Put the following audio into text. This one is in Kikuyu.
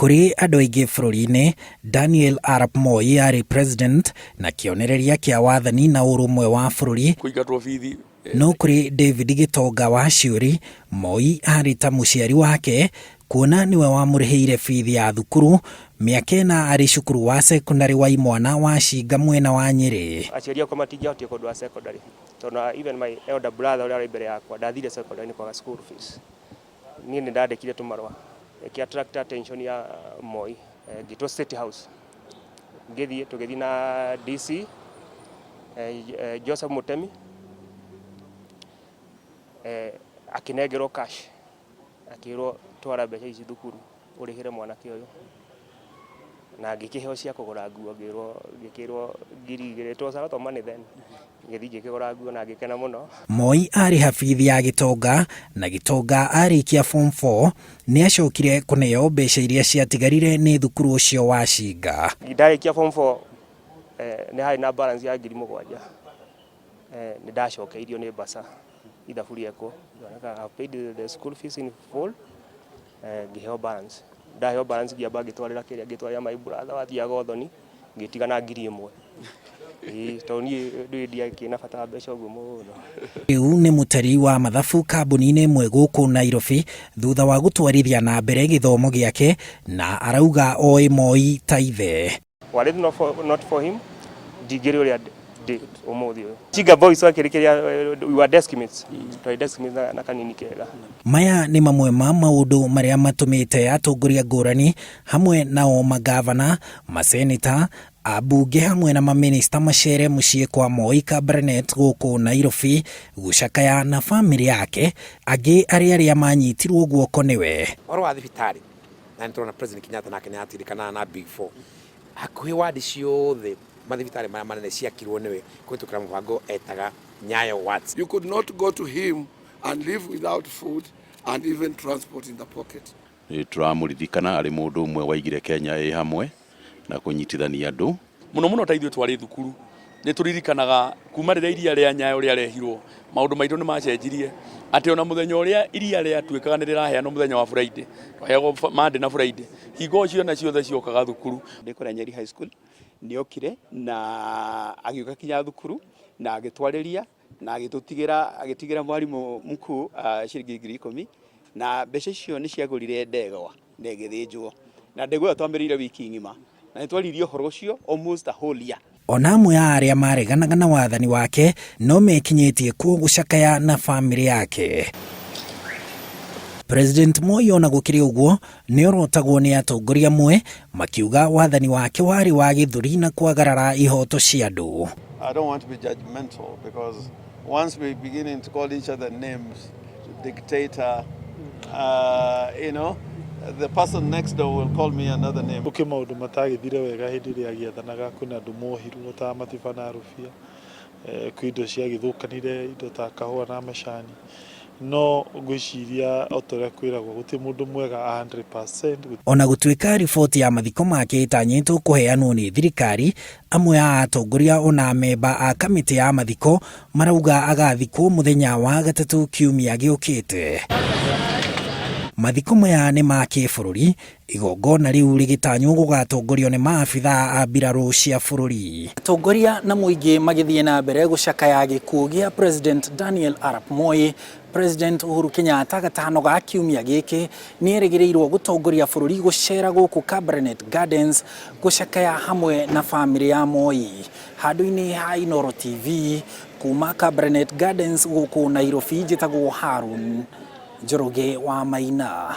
Kũrĩ andũ aingĩ bũrũri-inĩ, Daniel Arap Moi arĩ president na kĩonereria kĩa wathani na ũrũmwe wa bũrũri. Kũingatwo bithi. No kũrĩ David Gĩtonga wa Ciũri, Moi arĩ ta mũciari wake kuona nĩwe wamũrĩhĩire bithi ya thukuru mĩaka ĩna arĩ cukuru wa cekondarĩ wa imwana wa Cinga mwena wa Nyĩrĩ. Aciari akwa matingĩahotire kũndwara secondary tondũ even my elder brother ũrĩa warĩ mbere yakwa ndathire secondary nĩ kwaga school fees. Niĩ nĩ ndandĩkire tũmarũa ĩkĩ attract attention ya Moi, ngĩtwo State House, ngĩthiĩ tũgĩthiĩ na DC Joseph Mutemi, akĩnengerwo cash, akĩrwo twara mbeca ici thukuru ũrĩhĩre mwanake ũyũ, na ngĩkĩheo cia kũgũra nguo, ngĩrwo ngĩkĩrwo 2000, it was a lot of money then. Ngĩthiĩ ngĩkĩgũra nguo na ngĩkena mũno. Moi arĩha bithi ya Gĩtonga na Gĩtonga arĩkia form 4 nĩ acokire kũneo mbeca iria ciatigarire nĩ thukuru ũcio wa Cinga. Ndarĩkia form 4 nĩ harĩ na balance ya 7000, nĩ ndacokeirio nĩ bursar ithabu rĩekwo, I have paid the school fees in full, ngĩheo balance. Ndaheo balance ngĩamba ngĩtwarĩra kĩrĩa, ngĩtwarĩra my brother wathiaga ũthoni, ngĩtiga na 1000. Ĩĩ tondũ niĩ ndũĩ ndiakĩrĩ na bata wa mbeca ũguo mũno. Rĩu nĩ mũtari wa mathabu kambuni-inĩ ĩmwe gũkũ Nairobi thutha wa gũtwarithia na mbere gĩthomo gĩake na arauga oĩ Moi ta ithe. Were it not for, not for him, ndingĩrĩ ũrĩa ndĩ ũmũthĩ ũyũ. Chinga Boys wakĩrĩ kĩrĩa, we were desk mates, twarĩ desk mates na kanini kega. Maya nĩ mamwe ma maũndũ marĩa matũmĩte atongoria ngũrani hamwe nao mangavana, maseneta, ambunge hamwe na mamĩnĩsta macere mũciĩ kwa Moi Kabarnet gũkũ Nairobi gũcakaya na bamĩrĩ yake, angĩ arĩ arĩa manyitirwo guoko nĩwe. Ũhoro wa thibitarĩ na nĩ tũrona President Kenyatta nake nĩ aratirikana na Big Four, hakuhĩ wadi ciothe mathibitarĩ marĩa manene ciakirwo nĩwe kũhĩtũkĩra mũbango etaga Nyayo Wards. You could not go to him and live without food and even transport in the pocket. Nĩ tũramũririkana arĩ mũndũ ũmwe waigire Kenya ĩ hamwe na kũnyitithania andũ. Mũno mũno ta ithuĩ twarĩ thukuru nĩ tũririkanaga kuma rĩrĩa iria rĩa Nyayo rĩarehirwo, maũndũ maitũ nĩ macenjirie, atĩ ona mũthenya ũrĩa iria rĩatuĩkaga nĩ rĩraheanwo mũthenya wa Friday, twaheagwo Monday na Friday, hingo ciana ciothe ciokaga thukuru. Ndĩ kũrĩa Nyeri High School nĩ okire na agĩũka kinya thukuru na agĩtwarĩria na agĩtũtigĩra, agĩtigĩra mwarimũ mkuu ciringi 10,000, na mbeca icio nĩ ciagũrire ndegwa na ĩgĩthĩnjwo, na ndegwa ĩyo twamĩrĩire wiki ng'ima na nĩ twaririe ũhoro ũcio almost a whole year. Ona amwe a arĩa mareganaga na wathani wake no mekinyĩtie kuo gũcakaya na bamĩrĩ yake. President Moi ona gũkĩrĩ ũguo nĩ orotagwo nĩ atongoria amwe makiuga wathani wake warĩ wa gĩthũri na kwagarara ihoto cia andũ. I don't want to be judgmental because once we begin to call each other names, dictator, the person next door will call me another name. Gũkĩ maũndũ matagĩthire wega hĩndĩ ĩrĩa agĩathanaga, kwĩna andũ mohirwo ta Matiba na Rũbia, kwĩ indo ciagĩthũkanire, indo ta kahũa na macani, no ngwĩciria o ta ũrĩa kwĩragwo gũtirĩ mũndũ mwega 100%. Ona gũtuĩka riboti ya mathiko make ĩtanyĩtwo kũheanwo nĩ thirikari, amwe a atongoria ona amemba a kamĩtĩ ya mathiko marauga agathikwo mũthenya wa gatatũ kiumia gĩũkĩte. Mathiko maya nĩ ma kĩbũrũri, igongona rĩu rĩgĩtanywo gũgatongorio nĩ maabithaa a mbirarũ cia bũrũri. Atongoria na mũingĩ magĩthiĩ na mbere gũcakaya gĩkuũ gĩa President Daniel Arap Moi. President Uhuru Kenyatta gatano ga kiumia gĩkĩ nĩ erĩgĩrĩirwo gũtongoria bũrũri gũcera gũkũ Kabarnet Gardens gũcakaya hamwe na bamĩrĩ ya Moi. Handũ-inĩ ha Inooro TV kuma Kabarnet Gardens gũkũ Nairobi, njĩtagwo Harun Njoroge wa Maina.